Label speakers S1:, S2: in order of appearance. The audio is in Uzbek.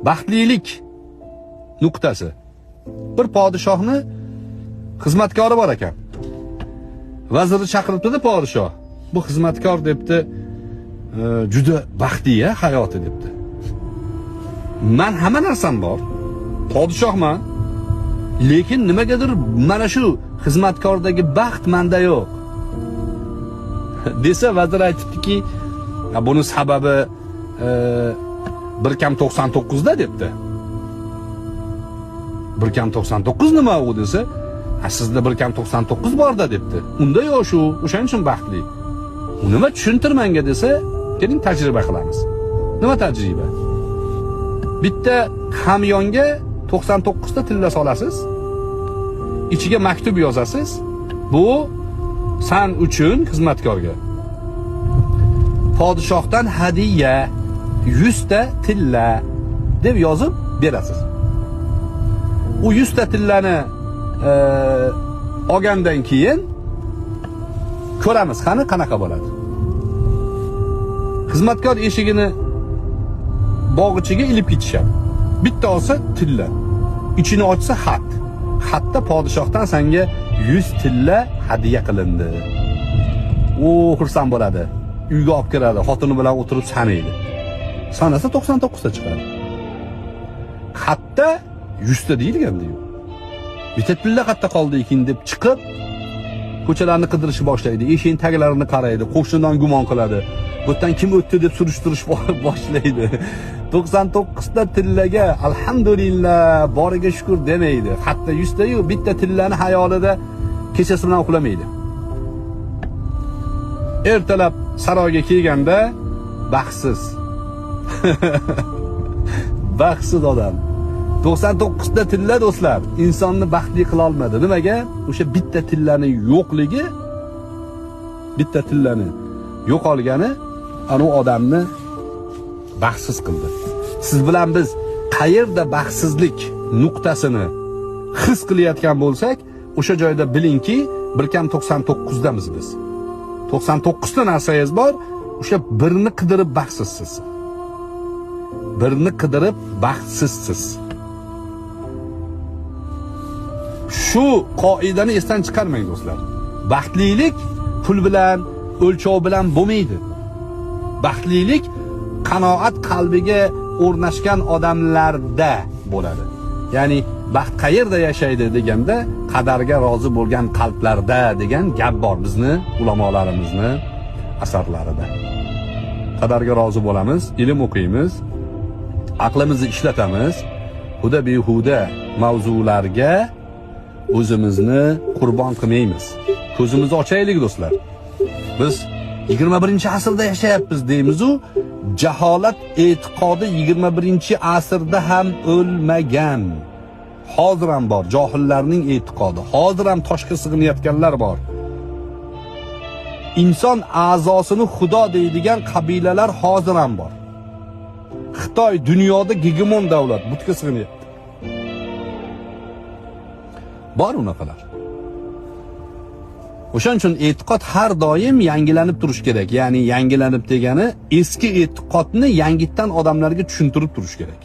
S1: Baxtlilik nuqtasi. Bir podshohni xizmatkori bor ekan. Vazirni chaqiribdi-da podshoh. Bu xizmatkor debdi, juda baxtli hayoti debdi. Men hamma narsam bor. Podshohman. Lekin nimagadir mana shu xizmatkordagi baxt menda yo'q. Desa vazir aytibdiki, buni sababi 1 kam 99 da debdi. 1 kam 99 nima u desa, sizda 1 kam 99 bor-da debdi. Unda yo'q shu, o'shaning uchun baxtli. U nima tushuntir menga desa, keling tajriba qilamiz. Nima tajriba? Bitta hamyonga 99 ta tilla solasiz. Ichiga maktub yozasiz. Bu san uchun xizmatkorga. Podshohdan hadiya 100 ta tilla deb yozib berasiz. U 100 ta tillani olgandan keyin ko'ramiz qani qanaqa bo'ladi. Xizmatkor eshigini bog'ichiga ilib ketishadi. Bitta olsa tilla, ichini ochsa xat. Xatda podshohdan senga 100 tilla hadiya qilindi. U xursand bo'ladi. Uyga olib kiradi, xotini bilan o'tirib sanaydi. Sanasa 99 ta chiqadi. Xatda 100 ta deyilgandi-yu. Bitta tilla qayerda qoldi ekan deb chiqib ko'chalarni qidirishni boshlaydi, eshikning taglarini qaraydi, qo'shnidan gumon qiladi. Bu yerdan kim o'tdi deb surishtirish boshlaydi. 99 ta tillaga alhamdulillah, boriga shukr demaydi. Hatto 100 ta yu bitta tillani xayolida kechasi bilan uxlamaydi. Ertalab saroyga kelganda baxtsiz. Baxtsiz odam. 99 ta tilla do'stlar insonni baxtli qila olmadi. Nimaga? O'sha bitta tillani yo'qligi, bitta tillani yo'qolgani ana u odamni baxtsiz qildi. Siz bilan biz qayerda baxtsizlik nuqtasini his qilayotgan bo'lsak, o'sha joyda bilingki, 1 kam 99 damiz biz. 99 ta narsangiz bor, o'sha birni qidirib baxtsizsiz. Birni qidirib baxtsizsiz. Shu qoidani esdan chiqarmang do'stlar. Baxtlilik pul bilan, o'lchov bilan bo'lmaydi. Baxtlilik qanoat qalbiga o'rnashgan odamlarda bo'ladi. Ya'ni baxt qayerda yashaydi deganda, qadarga rozi bo'lgan qalblarda degan gap bor bizni ulamolarimizni asarlarida. Qadarga rozi bo'lamiz, ilm o'qiymiz, aqlimizni ishlatamiz, huda behuda mavzularga o'zimizni qurbon qilmaymiz. Ko'zimizni ochaylik do'stlar. Biz 21-asrda yashayapmiz deymiz-u, jaholat e'tiqodi 21-asrda ham o'lmagan. Hozir ham bor johillarning e'tiqodi. Hozir ham toshga sig'inayotganlar bor. Inson a'zosini xudo deydigan qabilalar hozir ham bor. Xitoy dunyoda gegemon davlat, butga sig'inyapti. Bor unaqalar. O'shaning uchun e'tiqod har doim yangilanib turish kerak. Ya'ni yangilanib degani eski e'tiqodni yangitdan odamlarga tushuntirib turish kerak.